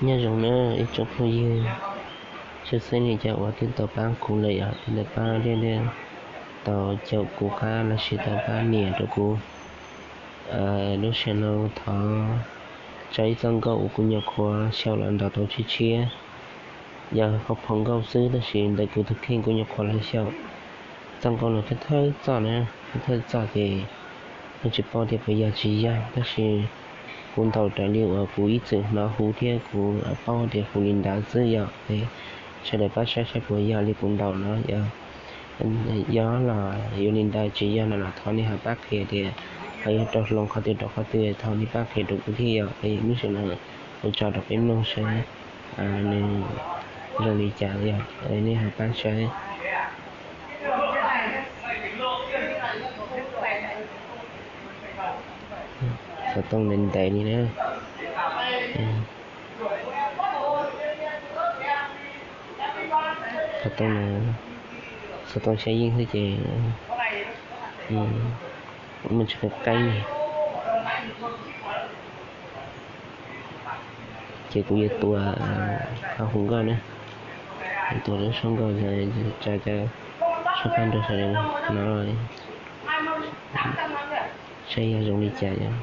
Nyob zoo na ib tsoom phooj ywg, tshwj xeeb li cov uas twb tau pab kuv lawm yom, twb tau pab thiab tau caum kuv qab los sis tau pab nias rau kuv lub sij hawm no, thov tso ib txoj nkauj uas kuv nyuam qhuav xyaum los ntaus tau tshiab tshiab. Yog hauv phau nkauj xwb tab sis ntawm kuv tus kheej kuv nyuam qhuav los xyaum txoj nkauj no thawj thawj txoj na, thawj thawj txoj ces kuv tsis paub tias puas yog tsis yog, tab sis kuv ntaus raws li uas kuv ib txwm hnov hu thiab kuv paub tias hu li ntawd xwb yom. Sawv daws pab saib saib puas yog li kuv ntaus no yom. Yog los yuav li ntawd, tsis yog no los thov nej ho pab qhia tias ho yuav rau hloov qhov twg rau qhov twg, thov nej pab qhia rau kuv thiab yom. Lub sij hawm no kuv tso rau peb mloog saib nws zoo li cas yom, nej ho pab saib. Xov tooj ntev ntev li na. Xov tooj, xov tooj xyab yeej xwb ces muaj tsis qeeb qeeb li. Ces kuv yuav tua qhov hu nkauj na, tua lub suab nkauj, tsa cov suab pab nrog sawv daws no saib yog zoo li cas yom.